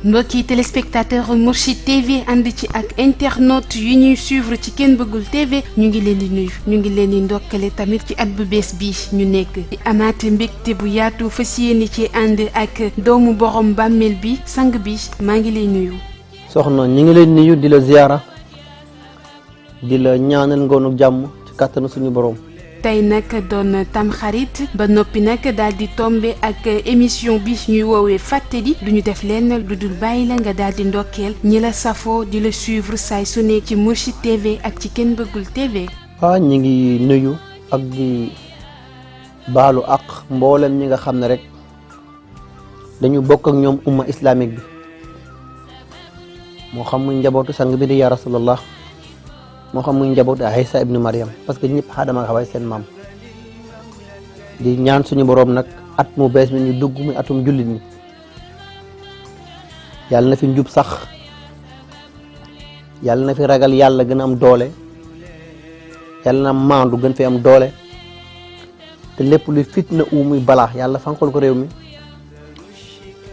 mbokki téléspectateur Mourchid TV ànd ci ak internautes yu ñuy suivre ci Ken Bëggul TV ñu ngi leen di nuyu ñu ngi leen di ndokkale tamit ci at bu bees bi ñu nekk di amaat mbégte bu yaatu fas yéene ci ànd ak doomu borom bàmmeel bi sang bi maa ngi lay nuyu. soxna ñi ngi leen nuyu di la ziyaara di la ñaanal ngoonu jàmm ci kàttanu suñu borom. tey nag doon tamxarit ba noppi nag daal di tombe ak émission bi ñuy woowee fàttali du ñu def lenn lu dul bàyyi la nga daal di ndokkeel ñi la safoo di la suivre saay su ne ci Mourchid TV ak ci Ken Bëggul TV. ñi ngi nuyu ak di baalu ak mboolem ñi nga xam ne rek dañu bokk ak ñoom umma islamique bi moo xam muy njabootu sang bi di ya rasulallah moo xam muy njabootu Isa ibnu Maryam parce que ñëpp Aadama xaway seen maam di ñaan suñu boroom nag at mu bees mi ñu dugg muy atum jullit ñi yàlla na fi njub sax yàlla na fi ragal yàlla gën a am doole yàlla na maandu gën fi am doole te lépp luy fitna muy balaa yàlla fanqal ko réew mi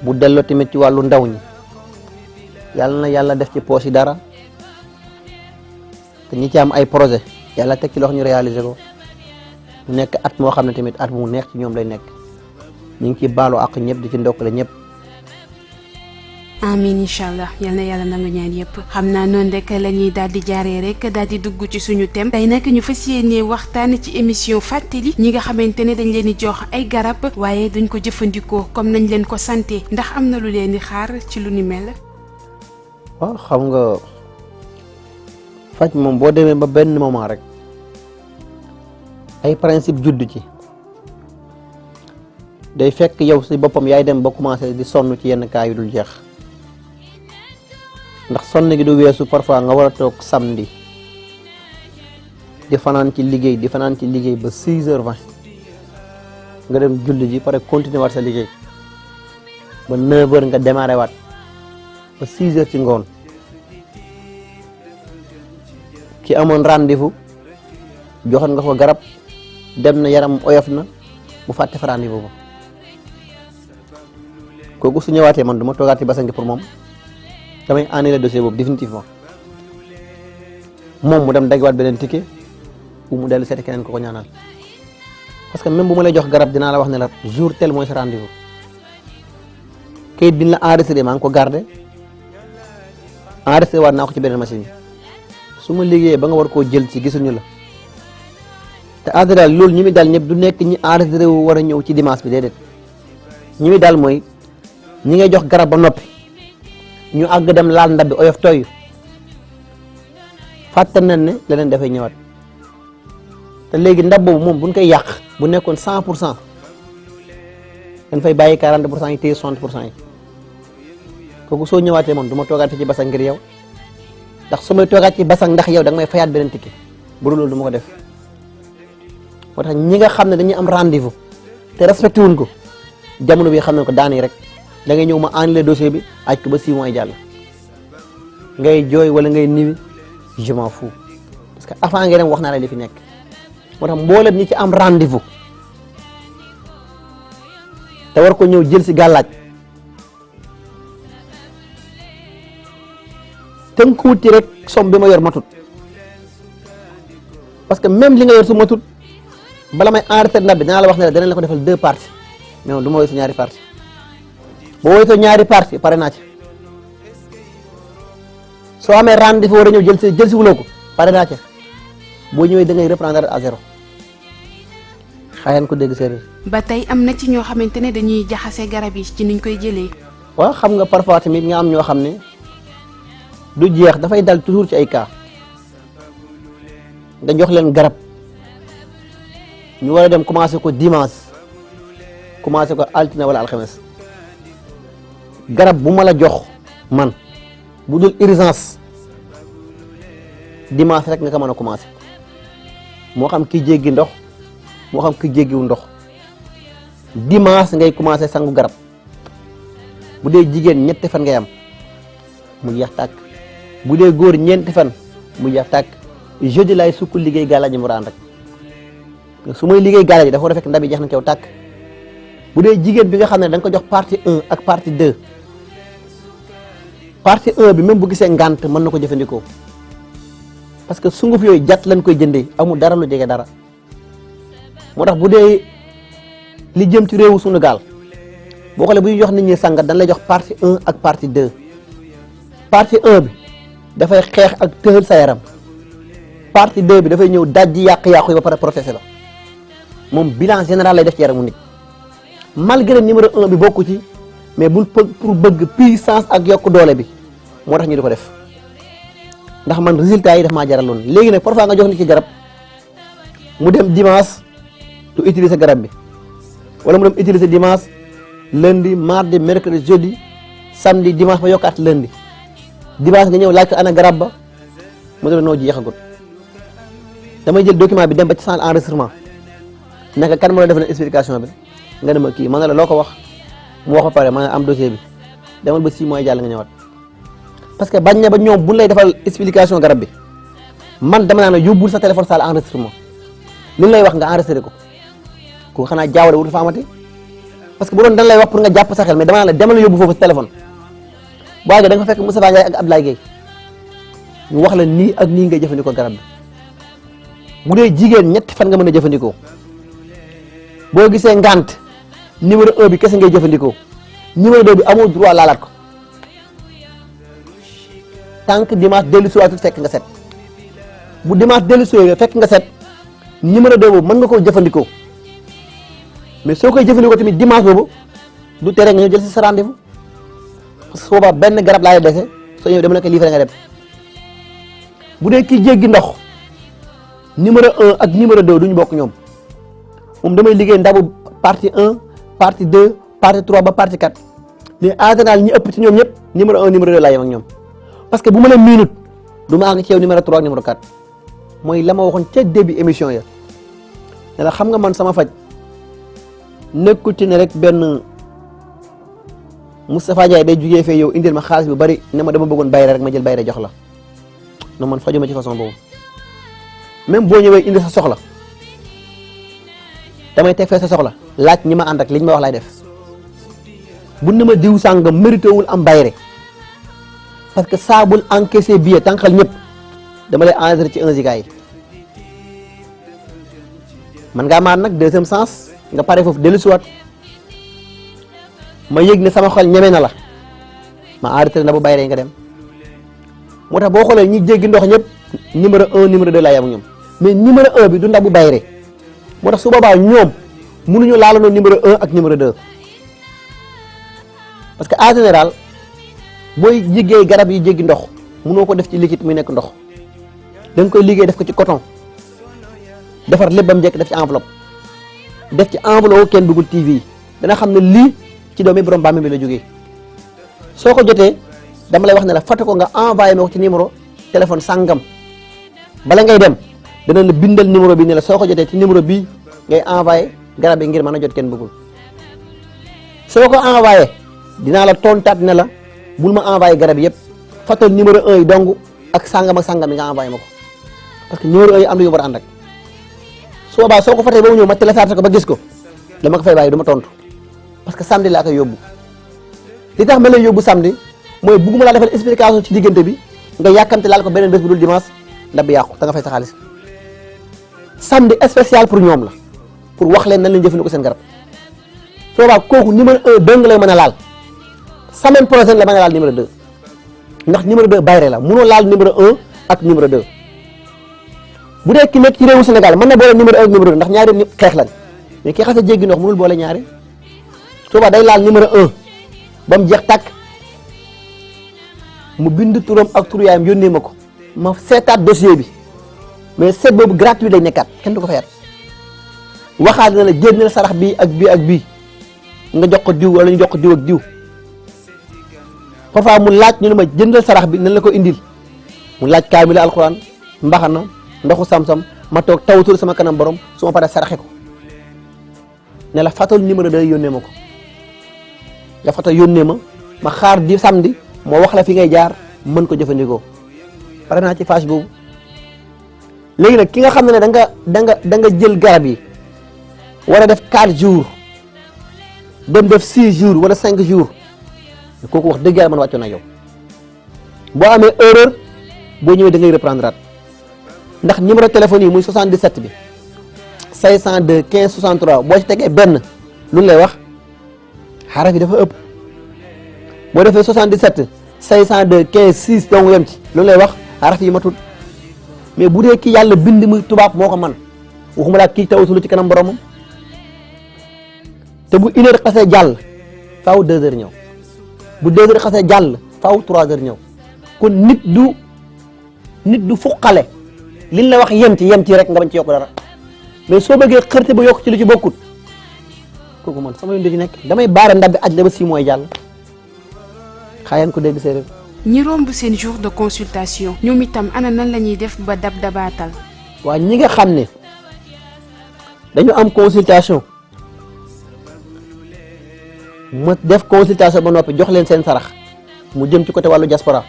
bu delloo tamit ci wàllu ndaw ñi yàlla na yàlla def ci poos yi dara te ñi ci am ay projet yàlla teg ci loxo ñu réaliser ko mu nekk at moo xam ne tamit at mu neex ci ñoom lay nekk ñu ngi ci baalu ak ñëpp di ci ndokkale ñëpp. amin incha allah yal na yàlla nangu ñaan yëpp xam naa noonu rek la ñuy daal di jaaree rek daal di dugg ci suñu thème tey nag ñu fas yéenee waxtaan ci émission fàttali ñi nga xamante ne dañ leen di jox ay garab waaye duñ ko jëfandikoo comme nañ leen ko santé ndax am na lu leen di xaar ci lu ni mel. waaw xam nga. faj moom boo demee ba benn moment rek ay principe judd ci day fekk yow si boppam yaay dem ba commencé di sonn ci yenn cas yu dul jeex ndax sonn gi du weesu parfois nga war a toog samedi di fanaan ci liggéey ba 6h20 nga dem julli ji pare continuer waat sa liggéey ba 9h nga démarré waat ba 6h ci ngoon ki amoon rendez-vous joxoon nga ko garab dem na yaram oyof na bu fàtte fa rendez-vous ba kooku su ñëwaatee man du ma toogaat ci basang pour moom damay annuler dossier boobu définitivement moom mu dem daggiwaat beneen ticket bu mu dellu seeti keneen ko ñaanal parce que même bu ma lay jox garab dinaa la wax ne la jour tel mooy sa rendez-vous kayit bi ñu la enregistré maa ngi ko garder enregistré waat naa ko ci beneen machine yi su ma liggéeyee ba nga war koo jël ci gisuñu la te en général loolu ñi muy daal ñëpp du nekk ñi enregistré wu war a ñëw ci dimanche bi déedéet ñi muy daal mooy ñi ngay jox garab ba noppi ñu àgg dem laal ndab bi oyof tooy fàtte nañ ne leneen dafay ñëwaat te léegi ndab boobu moom buñ koy yàq bu nekkoon 100% dañ fay bàyyi 40% yi téye 60% yi kooku soo ñëwaatee man du ma toogaatee ci basa ngir yow. ndax su may toogaat ci basang ndax yow da nga may fayaat beneen ticket bu dul loolu du ma ko def moo tax ñi nga xam ne dañuy am rendez-vous te respecté wuñ ko jamono bi xam nañ ko daani rek da ngay ñëw ma annulé dossier bi aj ko ba 6 mois jàll ngay jooy wala ngay niwi je m'en fous parce que avant ngay dem wax naa la li fi nekk moo tax mboolem ñi ci am rendez-vous te war ko ñëw jël si gàllaaj tënkuwut ci rek somme bi ma yor matut parce que même li nga yor su matut bala may enregistré ndab bi dinaa la wax ne la danañ la ko defal 2 parties mais du ma woy su ñaari parties boo woytoo ñaari parties pare naa ci soo amee rendez-vous war a ñëw jël si wuloo ko pare naa ci boo ñëwee da ngay reprendre à 0 xaayaan ko dégg séeréer. ba tey am na ci ñoo xamante ne dañuy jaxase garab yi ci niñ koy jëlee. waaw xam nga parfois tamit nga am ñoo xam ne. du jeex dafay dal toujours ci ay cas nga jox leen garab ñu war a dem commencé ko dimanche commencé ko altine wala alxames garab bu ma la jox man bu dul urgence dimanche rek nga ko mën a commencé moo xam ki jéggi ndox moo xam ki jéggiwu ndox dimanche ngay commencé sangu garab bu dee jigéen ñetti fan ngay am mu jeex tàkk bu dee góor ñeenti fan mu jeex tàkk jeudi laay sukk liggéey gàllaaj mu raan rek su may liggéey gàllaaj dafa war a fekk ndab yi jeex na caw tàkk bu dee jigéen bi nga xam ne da nga ko jox partie 1 ak partie 2 partie 1 bi même bu gisee ngant mën na ko jëfandikoo parce que sunguf yooyu jat lañ koy jëndee amul dara lu jege dara moo tax bu dee li jëm ci réewu Sénégal boo xoolee bu ñu jox nit ñi sangat dañ lay jox partie 1 ak partie 2 partie 1 bi dafay xeex ak tëxal sa yaram partie 2 bi dafay ñëw dajji yàq-yàqu yi ba pare protéger la moom bilan général lay def ci yaramu nit malgré numéro 1 bi bokku ci mais pour bëgg puissance ak yokk doole bi moo tax ñu di ko def ndax man résultat yi daf maa jaraloon léegi nag parfois nga jox nit ci garab mu dem dimanche du utiliser garab bi wala mu dem utiliser dimanche lundi mardi mercredi jeudi samedi dimanche ba yokkaat lundi dimanche nga ñëw laaj ko ana garab ba mu ne noo jeexagut damay jël document bi dem ba ci centre enregistrement naka kan ma la def na explication bi nga ne ma kii ma ne la loo ko wax mu wax ba pare ma am dossier bi demal ba 6 mois jàll nga ñëwaat parce que bañ na ba ñoom buñ lay defal explication garab bi man dama naa ne yóbbul sa téléphone salle enregistrement li lay wax nga enregistré ko xanaa jaawale wut fa amati parce que bu doon dañ lay wax pour nga jàpp sa xel mais dama naa la demal yóbbu foofu sa téléphone boo àggee da nga fa fekk Moustapha Ndiaye ak Abdoulaye Gueye ñu wax la nii ak nii ngay jëfandikoo garab bi bu dee jigéen ñetti fan nga mën a jëfandikoo boo gisee ngant numéro 1 bi kese ngay jëfandikoo numéro 2 bi amoo droit laalaat ko tant que dimanche dellu si waatut fekk nga set bu dimanche dellu si fekk nga set numéro 2 boobu mën nga koo jëfandikoo mais soo koy jëfandikoo tamit dimanche boobu du tere nga ñëw jël si sa rendez-vous parce que boobaa benn garab laay dese soo ñëwee dama la ko livré nga dem bu dee kii jéggi ndox numéro 1 ak numéro 2 duñu bokk ñoom moom damay liggéey ndabu partie 1 partie 2 partie 3 ba partie 4 mais en général ñi ëpp ci ñoom ñëpp numéro 1 numéro 2 laa yem ak ñoom parce que bu ma la minute du ma àgg ci yow numéro 3 ak numéro 4 mooy la ma waxoon ca début émission ya ne la xam nga man sama faj nekkul ci ne rek benn Moustapha Ndiaye day jugee fee yow indil ma xaalis bu bari ne ma dama bëggoon bayre rek ma jël bayre jox la non man fajuma ci façon boobu même boo ñëwee indi sa soxla damay teg fee sa soxla laaj ñi ma ànd ak liñ ma wax lay def bu ne ma diw sàngam mérité wul am bayre parce que saa bul encaissé billet tànqal ñëpp dama lay enregistré ci 1 giga yi man ngaa maan nag deuxième sens nga pare foofu dellusiwaat ma yëg ne sama xol ñeme na la ma enregistré na bu bayre yi nga dem moo tax boo xoolee ñi jéggi ndox ñëpp numéro 1 numéro 2 laa yam ñoom mais numéro 1 bi du ndabu bayre moo tax su boobaa ñoom mënuñu laalandoo numéro 1 ak numéro 2 parce que en général booy liggéey garab yi jéggi ndox mënoo ko def ci liquide muy nekk ndox da nga koy liggéey def ko ci coton defar lépp ba mu njëkk def ci enveloppe kenn duggul TV dana xam ne lii ci doomi borom bàmmeel bi la jógee soo ko jotee dama lay wax ne la fàtte ko nga envoyé ma ko ci numéro téléphone sàngam bala ngay dem dana la bindal numéro bi ne la soo ko jotee ci numéro bii ngay envoyé garab yi ngir mën a jot kenn bëggul soo ko envoyé dinaa la tontaat ne la bul ma envoyé garab yëpp fàttal numéro 1 yi dong ak sàngam yi nga envoyé ma ko parce que numéro 1 yi am na yu war a ànd ak su boobaa soo ko fàttee ba mu ñëw ma téléchargé ko ba gis ko dama ko fay bàyyi du ma tontu parce que samedi laa koy yóbbu li tax ma lay yóbbu samedi mooy bugguma laa defal explication ci diggante bi nga yàkkamte laal ko beneen bés bu dul dimanche ndab bi yàqu da nga fay sa xaalis samedi spécial pour ñoom la pour wax leen nan lañ jëfandikoo seen garab su boobaa kooku numéro 1 dong lay mën a laal semaine prochaine la mën a laal numéro 2 ndax numéro 2 bayre la mënoo laal numéro 1 ak numéro 2 bu dee ki nekk ci réewu Sénégal mën na boole numéro 1 ak numéro 2 ndax ñaari xeex lañ mais ki xas a jéggi ndox mënul boole ñaari su boobaa day laal numéro 1 ba mu jeex tàkk mu bind turam ak turu yaayam yónnee ma ko ma seetaat dossier bi mais seet boobu gratuit lay nekkaat kenn du ko fayat waxaat na la jéem na sarax bii ak bii ak bii nga jox ko diw wala ñu jox ko diw ak diw parfois mu laaj ñu ne ma jëndal sarax bi nan la ko indil mu laaj kaamil alxuraan mbaxana ndoxu sam-sam ma toog tawatul sama kanam borom su ma paree saraxe ko ne la fatal numéro 2 yónnee ma ko nga fatal yónnee ma xaar di samedi moo wax la fi ngay jaar mën ko jëfandikoo pare naa ci phase boobu léegi nag ki nga xam ne da nga jël garab yi war a def 4 jours dem def 6 jours wala 5 jours kooku wax dëgg yàlla man wàccoon na yow boo amee erreur boo ñëwee da ngay reprendre ndax numéro téléphone yi muy 77 bi 502 15 63 boo ci tegee benn lu lay wax xaraf yi dafa ëpp boo defee 77 502 15 6 dong yem ci lu lay wax xaraf yi matul mais bu dee ki yàlla bind muy tubaab moo ko man waxuma laa kii tawasulu ci kanam boromam te bu 1 heure xasee jàll faaw 2 heures ñëw bu 2 heures xasee jàll faaw 3 heures ñëw kon nit du fuqale liñ la wax yem ci rek nga bañ ci yokk dara mais soo bëggee xërte ba yokk ci lu ci bokkut kooku man sama yoon di ci nekk damay baare ndab bi aj la ba 6 mois jàll xaayaan ko dégg séeréer. ñi romb seen jour de consultation ñoom itam ana nan la ñuy def ba dabaatal. waa ñi nga xam ne dañu am consultation ma def consultation ba noppi jox leen seen sarax mu jëm ci côté wàllu diaspora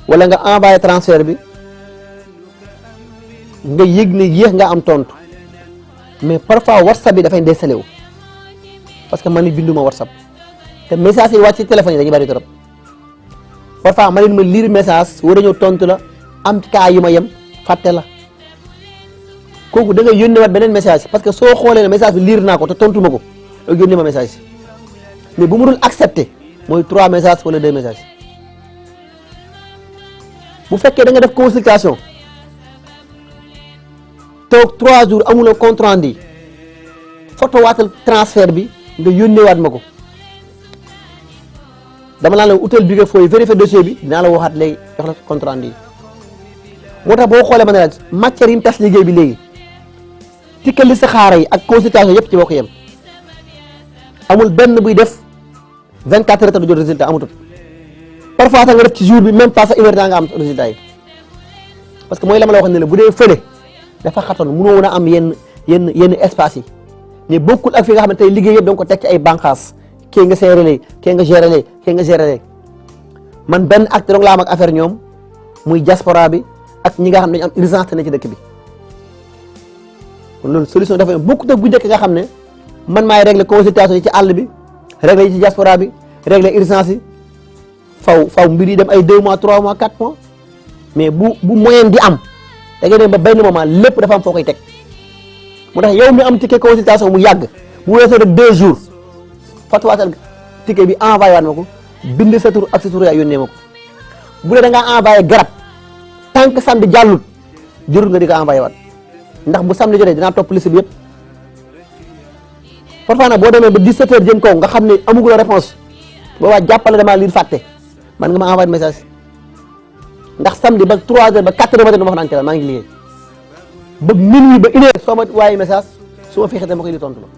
wala nga envoyé transfert bi nga yëg ne yéex nga am tontu mais parfois whatsapp bi dafay décelé wu parce que man ni binduma whatsapp te message yi wàcc ci téléphone yi dañuy bari trop parfois ma leen ma lire message war a ñëw tontu la am ci cas yu ma yem fàtte la kooku da ngay yónneewaat beneen message parce que soo xoolee ne message bi lire naa ko te tontu ma ko loolu yónnee ma message mais bu mu dul accepté mooy 3 messages wala 2 messages bu fekkee da nga def consultation toog 3 jours amuloo compte rendu photo waatal transfert bi nga yónneewaat ma ko dama naan la utal bi nga fooy vérifier dossier bi dinaa la waxaat léegi jox la compte rendu moo tax boo xoolee ma ne la matière yi mu tas liggéey bi léegi ticket li sa xaara yi ak consultation yëpp ci boo ko yem amul benn buy def 24 heures du jot résultat amatul parfois sax nga def ci jour bi même pas sax une heure daa nga am résultat yi parce que mooy la ma la wax ne la bu dee fële dafa xatoon mënoo woon a am yenn espace yi mais bokkul ak fi nga xam ne tey liggéey yëpp da nga ko teg ci ay bànqaas kii nga seerele kii nga géré kii nga géré man benn acte dong laa am ak affaire ñoom muy diaspora bi ak ñi nga xam ne dañu am urgence ne ci dëkk bi kon loolu solution dafa bokkut ak bu njëkk nga xam ne man maay régler consultation yi ci àll bi régler yi ci diaspora bi régler urgence yi faw mbir yi dem ay 2 mois 3 mois 4 mois mais bu moyen di am da ngay dem ba benn moment lépp dafa am foo koy teg moo tax yow mi am ticket consultation mu yàgg bu weesoo rek 2 jours fatuwaatal ticket bi envoyé waat ma ko bind sa tur ak sa tur yaa yónnee ma ko bu dee da ngaa envoyé garab tant que samedi jàllut jërul nga di ko envoyé waat ndax bu samedi jotee dinaa topp liste bi yëpp parfois nag boo demee ba 17 heures jëm kaw nga xam ne amugula réponse boobaa jàppale damaa lire fàtte man nga ma envoyé message ndax samedi ba 3 heures ba 4 heures matin dama wax naan maa ngi liggéey ba minuit ba 1 heure soo ma waaye message su ma feexee dama koy li tontu la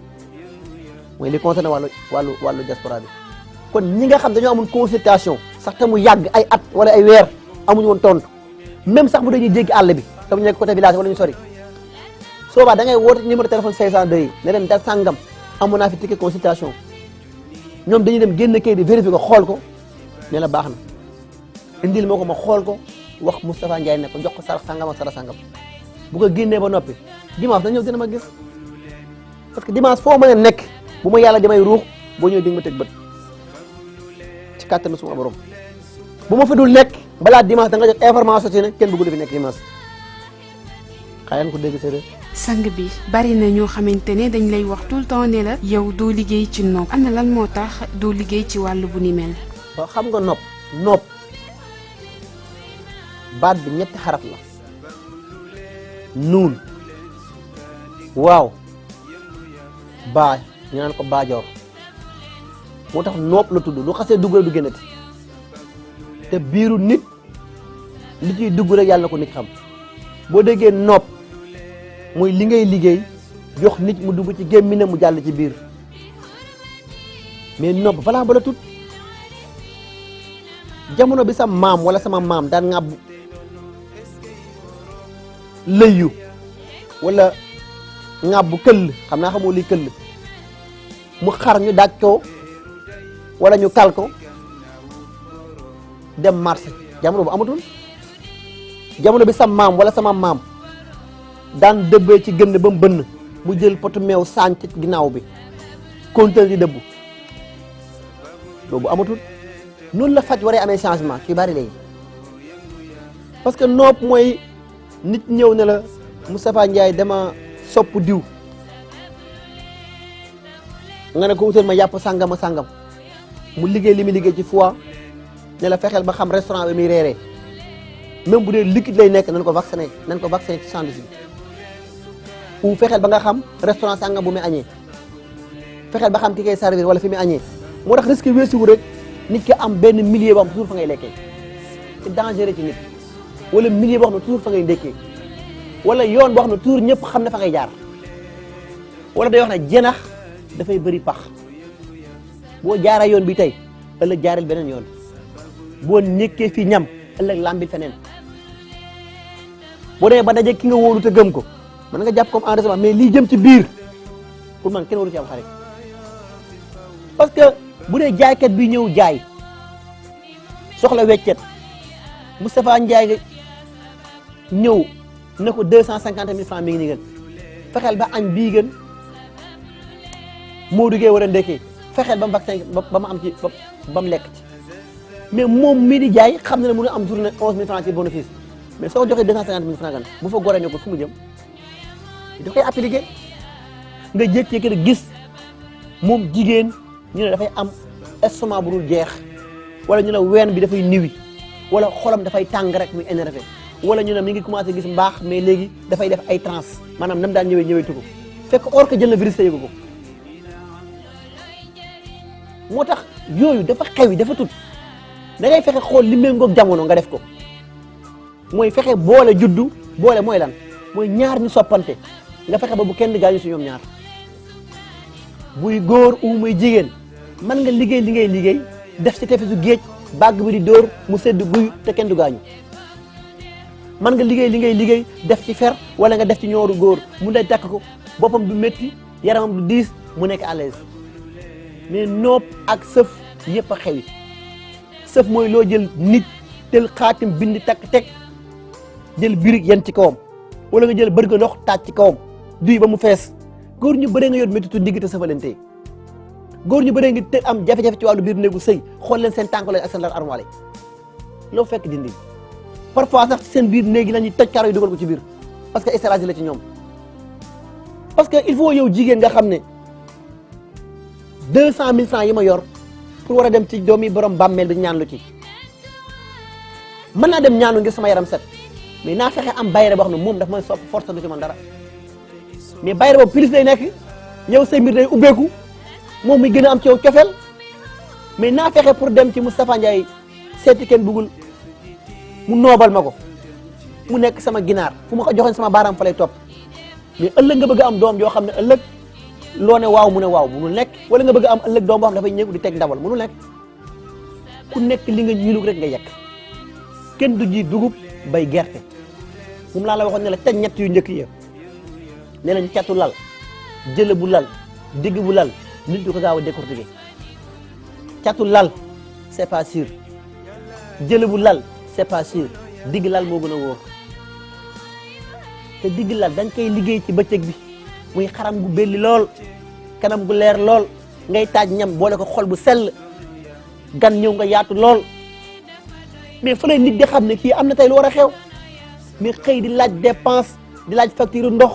mooy li concerné wàllu diaspora bi kon ñi nga xam dañoo amul consultation sax te mu yàgg ay at wala ay weer amuñu woon tontu même sax bu dañuy jéggi àll bi te mu nekk côté village wala ñu sori soobaa da ngay woote numéro téléphone 502 yi ne leen da sàngam amoon naa fi ticket consultation ñoom dañuy dem génn kayit di vérifier ko xool ko ne la baax na indil moo ko ma xool ko wax Moustapha Ndiaye ne ko jox ko sarax sàngam ak sarax sàngam bu ko génnee ba noppi dimanche na ñëw dina ma gis parce que dimanche foo mën a nekk bu ma yàlla damay ruux boo ñëwee di nga ma teg bët ci kàttanu suma borom bu ma fa dul nekk balaa dimanche da nga jot information ci ne kenn bëggul fi nekk dimanche xaayan ko dégg séeréer sang bi bari na ñoo xamante ne dañ lay wax tout le temps ne la yow doo liggéey ci nopp ana lan moo tax doo liggéey ci wàllu bu ni mel. waaw xam nga nopp baat bi ñetti xaraf la nuun waaw baa ñu naan ko baajoor moo tax nopp la tudd lu xasee dugg rek du génnati te biiru nit li ciy dugg rek yàlla na ko nit xam boo déggee nopp mooy li ngay liggéey jox nit mu dugg ci gémmiñam mu jàll ci biir mais nopp balaa bala tut jamono bi sa maam wala sama maam daan ŋàbb lëyu wala ŋàbb këll xam naa xamoo liy këll mu xar ñu daaj ko wala ñu kal ko dem marché jamono bu amatul jamono bi sa maam wala sama maam daan dëbbee ci gënn ba mu bënn mu jël potu meew saañ ci ginnaaw bi kontal di dëbbu boobu amatul noonu la faj waree amee changement ci bari léegi parce que nopp mooy nit ñëw ne la Moustapha Ndiaye dama sopp diw nga ne ko wutal ma yàpp sàngam ak sàngam mu liggéey li muy liggéey ci foie ne la fexeel ba xam restaurant bi muy reeree même bu dee liquide lay nekk nañ ko vacciné ci sandwich bi ou fexeel ba nga xam restaurant sàngam bu muy añee fexeel ba xam ki koy servir wala fi muy añee moo tax risque weesuwu rek nit ki am benn milieu boo xam toujours fa ngay lekkee c'est dangereux ci nit wala milieu boo xam ne toujours fa ngay ndekkee wala yoon boo xam ne toujours ñëpp xam ne fa ngay jaar wala day wax ne jenax dafay bëri pax boo jaara yoon bi tey ëllëg jaareel beneen yoon boo nekkee fii ñam ëllëg lambil feneen boo demee ba daje ki nga wóolu te gëm ko mën nga jàpp comme enregistrement mais lii jëm ci biir pour man kenn waru ci am xarit parce que bu dee jaaykat bi ñëw jaay soxla weccet Moustapha Ndiaye ñëw ne ko 250 000 francs mi ngi nii gën fexeel ba añ bii gën Modou Gueye war a ndekkee fexeel ba mu vaccin ba mu am ci ba mu lekk ci mais moom mii di jaay xam na ne mën a am journée 11 000 francs ci bénéfice mais soo joxee 250 000 francs gan bu fa goree ne ko fu mu jëm da koy appliqué nga jékki-jékki rek gis moom jigéen ñu ne dafay am estomac bu dul jeex wala ñu ne ween bi dafay niwi wala xolam dafay tàng rek muy énervé wala ñu ne mi ngi commencé gis mbaax mais léegi dafay def ay trans maanaam nam daan ñëwee tuko fekk or que jël na virus te yëgu ko moo tax yooyu dafa xew yi dafa tut da ngay fexe xool li méngoog jamono nga def ko mooy fexe boole juddu boole mooy lan mooy ñaar ñu soppante nga fexe ba bu kenn gaañu si ñoom ñaar buy góor u muy jigéen mën nga liggéey li ngay liggéey def ci tefesu géej bàgg bi di dóor mu sedd guy te kenn du gaañu mën nga liggéey li ngay liggéey def ci fer wala nga def ci ñooru góor mu lay takk ko boppam du métti yaramam du diis mu nekk à l'aise mais nopp ak sëf yëpp a xewi sëf mooy loo jël nit tel xaatim bind takk teg jël birig yan ci kawam wala nga jël bërga ndox taaj ci kawam duy ba mu fees góor ñu bëree nga yor méttitu ndigg te sëfalante góor ñu bëree ngi te am jafe-jafe ci wàllu biir néegu sëy xool leen seen tànk ak seen lal armoire loo fekk dindi parfois sax ci seen biir néegi la ñuy toj karo yi dugal ko ci biir parce que stratégie la ci ñoom parce que il faut yow jigéen nga xam ne 200 000 francs yi ma yor pour war a dem ci doomi borom bàmmeel bi ñaan lu ci mën naa dem ñaanu ngir sama yaram set mais naa fexe am bayre boo xam ne moom daf may sopp force du ci man dara mais bayre boobu plus lay nekk yow say mbir day ubbeeku moom muy gën a am ci yow cofeel mais naa fexe pour dem ci Moustapha Ndiaye seeti kenn bëggul mu noobal ma ko mu nekk sama ginaar fu ma ko joxoon sama baaraam fa lay topp mais ëllëg nga bëgg a am doom yoo xam ne ëllëg loo ne waaw mu ne waaw munul nekk wala nga bëgg a am ëllëg doom boo xam ne dafay ñëw di teg ndawal munul nekk ku nekk li nga ñulug rek nga yekk kenn du ji dugub bay gerte moom laa la waxoon ne la ca ñett yu njëkk yi ne lañ catu lal jële bu lal digg bu lal nit du ko gaaw a décortiquer catu lal c'est pas sûr jële bu lal c'est pas sûr digg lal moo gën a wóor te digg lal dañ koy liggéey ci bëccëg bi muy xaram gu belli lool kanam gu leer lool ngay taaj ñam boole ko xol bu sell gan ñëw nga yaatu lool mais fa lay nit di xam ne kii am na tey lu war a xew mais xëy di laaj dépense di laaj facture ndox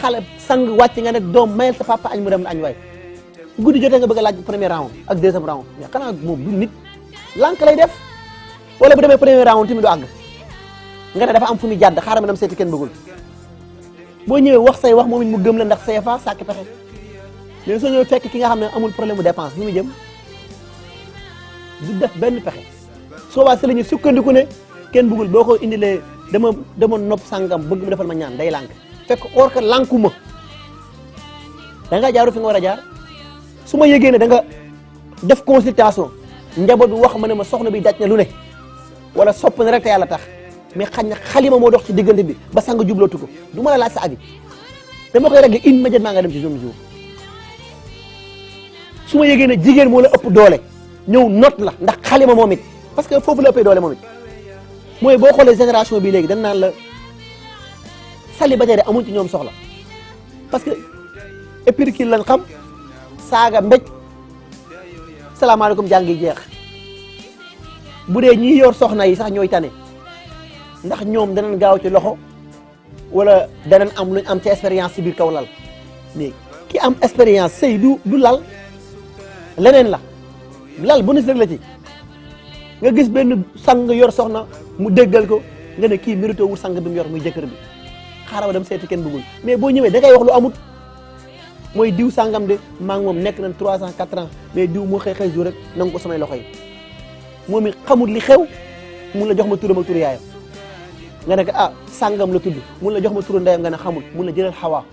xale sang wàcc nga nekk doom mayel sa papa añ mu dem na añ waay guddi jotee nga bëgg a laaj premier round ak deuxième round mais xanaa moom du nit lànk lay def wala bu demee premier round tamit du àgg nga ne dafa am fu muy jàdd xaaral ma dem seeti kenn bëggul boo ñëwee wax say wax moom it mu gëm la ndax CFA sàkk pexe mais soo ñëwee fekk ki nga xam ne amul problème mu dépense fu mu jëm du def benn pexe soobaa si la ñu sukkandiku ne kenn bëggul boo ko indilee dama nopp sàngam bëgg mu defal ma ñaan day lànk fekk or que lànku ma da nga jaaru fi nga war a jaar su ma yëgee ne da nga def consultation njaboot bi wax ma ne ma soxna bi daj na lu ne wala sopp na rek te yàlla tax mais xañ na xalima moo dox ci diggante bi ba sang jublootu ko du ma la laaj sa avis dama koy régler immédiatement nga dem ci zone jour su ma yëgee ne jigéen moo la ëpp doole ñëw not la ndax xalima moom it parce que foofu la ëppee doole moom it mooy boo xoolee génération bi léegi dañ naan la célibataire amul ci ñoom soxla parce que épirkil lañ xam saaga mbéj salaamaaleykum jàngi jeex bu dee ñi yor soxna yi sax ñooy tane ndax ñoom danañ gaaw ci loxo wala danañ am luñ am ci expérience ci biir kaw lal mais ki am expérience sëy du lal leneen la lal bonus rek la ci nga gis benn sang yor soxna mu déggal ko nga ne kii mérité wul sang bi mu yor muy jëkkër bi xaaral dem seeti kenn bëggul mais boo ñëwee da ngay wax lu amut mooy diw sangam de maa ngi moom nekk nañ 3 ans 4 ans mais diw moo xëy jour rek nangu ko samay loxo yi moom it xamul li xew mun la jox ma turam ak turu yaayam nga ne ko ah sangam la tudd mun la jox ma turu ndeyam nga ne xamul mun la jëlal xawaa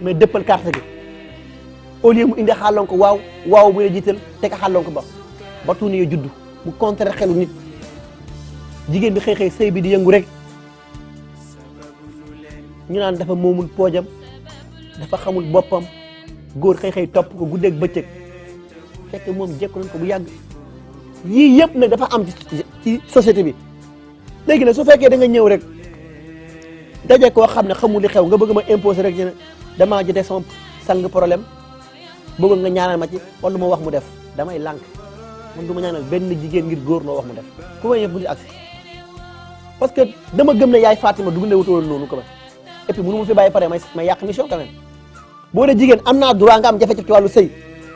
mais dëppal carte gi au lieu mu indi xàllon ko waaw bu la jiital te ka xàllon ko ba tuuni yo juddu mu contraire xelu nit jigéen bi xëy sëy bi di yëngu rek ñu naan dafa moomul poojam dafa xamul boppam góor xëy topp ko guddeeg bëccëg fekk moom jekku nañ ko bu yàgg yii yëpp nag dafa am ci société bi léegi nag su fekkee da nga ñëw rek daje koo xam ne xamul li xew nga bëgg ma imposer rek ne damaa jotee sama sang problème bëgg nga ñaanal ma ci wala ma wax mu def damay lànk man du ma ñaanal benn jigéen ngir góor loo wax mu def ku may yëf bu ci agsi parce que dama gëm ne yaay Fatima dugg ne wutoon noonu quand même et puis mënu ma fi bàyyi pare may yàq mission quand même boo dee jigéen am naa droit nga am jafe-jafe ci wàllu sëy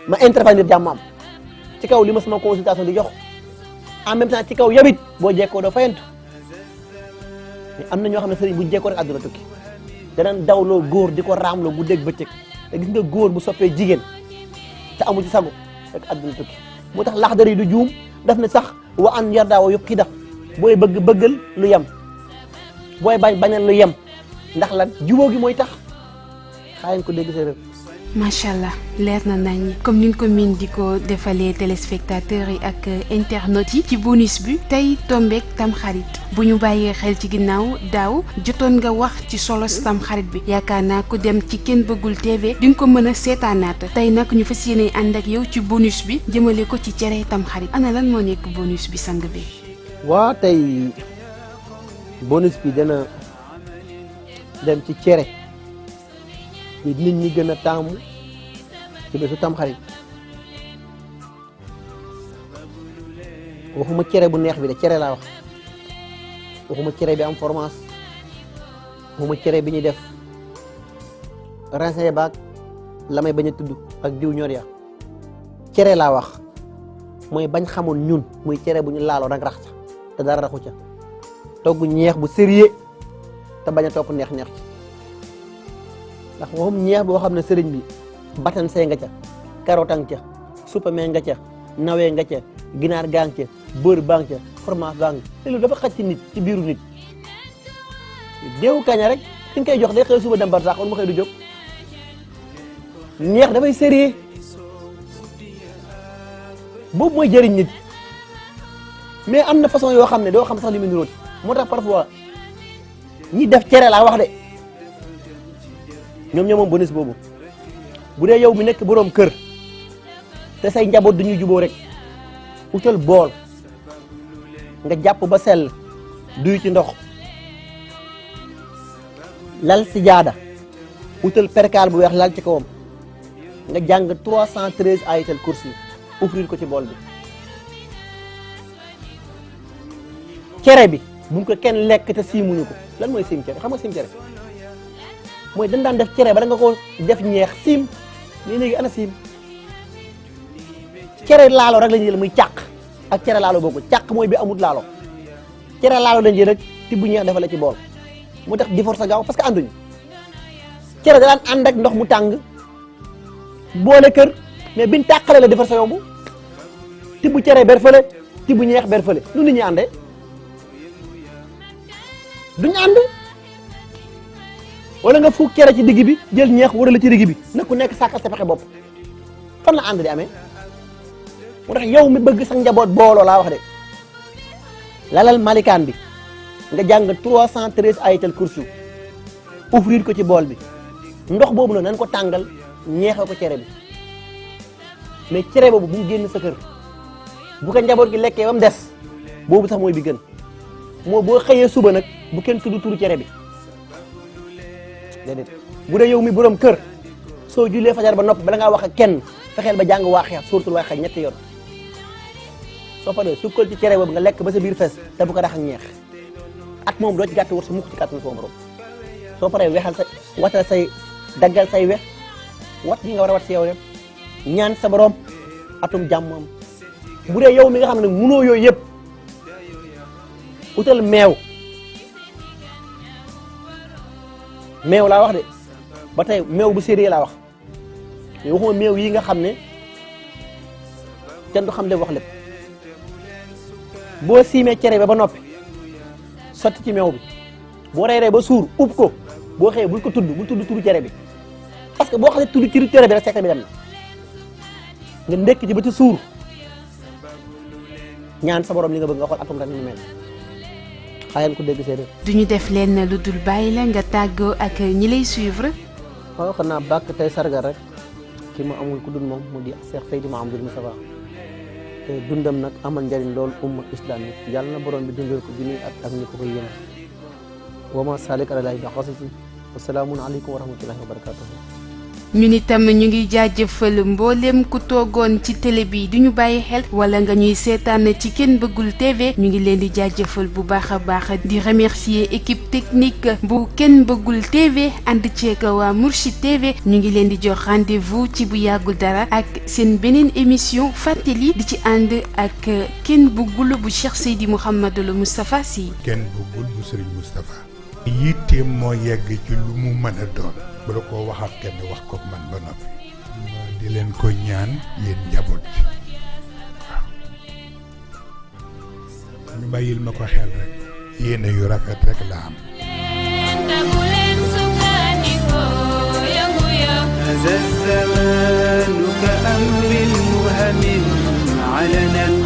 ma intervenir jàmm am ci kaw li ma sama consultation di jox en même temps ci kaw yabit boo jekkoo doo fayantu mais am na ñoo xam ne sëriñ bu jekkoo rek àdduna tukki danañ dawloo góor di ko raamloo guddeeg bëccëg te gis nga góor bu soppee jigéen te amu ci sago rek àdduna tukki moo tax laxdar yi du juum daf ne sax wa an yardaa wa yuqida booy bëggal lu yem booy bañal lu yem ndax lan jubóo gi mooy tax xaayen ko dégg séeréer macha allah leer na nañ comme ni nga ko miin di ko defalee téléspectateurs yi ak internautes yi ci bonus bi tey tombeek tamxarit bu ñu bàyyee xel ci ginnaaw daaw jotoon nga wax ci solos tamxarit bi yaakaar naa ko dem ci Ken Bëggul TV di nga ko mën a seetaanaat tey nag ñu fas yéene ànd ak yow ci bonus bi jëmale ko ci cere tamxarit ana lan moo nekk bonus bi sang bi. waa tey bonus bi dana dem ci cere nit ñi gën a taamu ci bésu tamxarit waxuma cere bu neex bi de cere laa wax waxuma cere bi am fromage waxuma cere bi ñuy def rincé baag la may bañ a tudd ak diw ñor ya cere laa wax mooy bañ xamoon ñun muy cere bu ñu laaloo rek rax ca te dara raxu ca togg ñeex bu sérieux te bañ a topp neex-neex ci ndax waxum ñeex boo xam ne sëriñ bi batan see nga ca karotang ca supame nga ca nawee nga ca ginaar gaa nga ca beurre baa nga ca fromage baa nga te loolu dafa xaj ci nit ci biiru nit deewu kaña rek ki nga koy jox day xëy suba dem bar sax wala mu xëy du jóg ñeex dafay sérieux boobu mooy jëriñ nit mais am na façon yoo xam ne doo xam sax li mu nirooti moo tax parfois ñi def cere laa wax de ñoom moom bonus boobu bu dee yow mi nekk boroom kër te say njaboot duñuy juboo rek utal bool nga jàpp ba sell duy ci ndox lal si jaada utal perkaal bu weex lal ci kawam nga jàng 313 ayatal kursi offrir ko ci bool bi cere bi bu ko kenn lekk te siimuñu ko lan mooy siim cere xam nga siim cere mooy dañ daan def cere bala nga ko def ñeex siim léegi ana siim cere laalo rek la ñuy jël muy càq ak cere laalo boobu càq mooy bi amut laalo cere laalo lañ jël rek tibb ñeex dafa la ci bool mu tax di force gaaw parce que ànduñu cere da daan ànd ak ndox mu tàng boole kër mais biñ tàqale la defar sa yomb tibb cere ber fële tibb ñeex ber fële nu nit ñi àndee duñu ànd wala nga fuuk cere ci digg bi jël ñeex wala ci digg bi na ku nekk sàkkal sa pexe bopp fan la ànd di amee moo tax yow mi bëgg sa njaboot booloo laa wax de lalal malikaan bi nga jàng 313 ayatal kursu offrir ko ci bool bi ndox boobu nag nañ ko tàngal ñeexee ko cere bi mais cere boobu bu mu génn sa kër bu ko njaboot gi lekkee ba mu des boobu sax mooy bi gën moo boo xëyee suba nag bu kenn tudd turu cere bi déedéet bu dee yow mi borom kër soo jullee fajar ba noppi bala ngaa wax ak kenn fexeel ba jàng Waaqiya suuratul Waaqiya ñetti yoon soo paree sukkal ci cere boobu nga lekk ba sa biir fees te bu ko rax ak ñeex ak moom doo ci gàtt war sa mukk ci kàttan sama borom soo paree wexal sa watal say daggal say wex wat yi nga war a wat si yow rek ñaan sa borom atum jàmm am bu dee yow mi nga xam ne munoo yooyu yëpp utal meew laa wax de ba tey meew bu séeréer laa wax mais waxuma meew yi nga xam ne kenn du xam le wax lépp boo siimee cere ba noppi sotti ci meew bi boo reeree ba suur ub ko boo xëyee bul tudd turu cere bi parce que boo xasee tudd turu cere bi rek secret bi dem na nga ndekk ci ba ci suur ñaan sa borom li nga bëgg nga xool atum ren mu mel xaayal ko dégg séeréer. duñu def leen lu dul bàyyi la nga tàggoo ak ñi lay suivre. waaw xanaa bàkk tey sargal rek ki ma amul ku dul moom mu di Cheikh Seydi Mouhamadou Moustapha te dundam nag amal njëriñ loolu umma islamique yàlla na borom bi dundal ko junniy ak ñi ko koy yéene wa ma salik ala lahi bi xasisi wasalaamun aleykum wa rahmatullahi wa barakatuhu. ñun itam ñu ngi jaajëfal mboolem ku toogoon ci télé bi du ñu bàyyi xel wala nga ñuy seetaan ci Ken Bëggul TV ñu ngi leen di jaajëfal bu baax a baax di remercier équipe technique bu Ken Bëggul TV ànd ceeg waa Mourchid TV ñu ngi leen di jox rendez-vous ci bu yàggul dara ak seen beneen émission fàttali di ci ànd ak Ken Bëggul bu Cheikh Seydi Mouhamadou Moustapha Sy. Ken Bëggul bu Serigne Moustapha. yitteem moo yegg ci lu mu mën a doon. bu la ko wax ak kenn wax ko man ba noppi di leen ko ñaan yéen njaboot bi waaw ñu bàyyil ma ko xel rek yéene yu rafet rek la am هذا الزمان كأمر مهمل علنا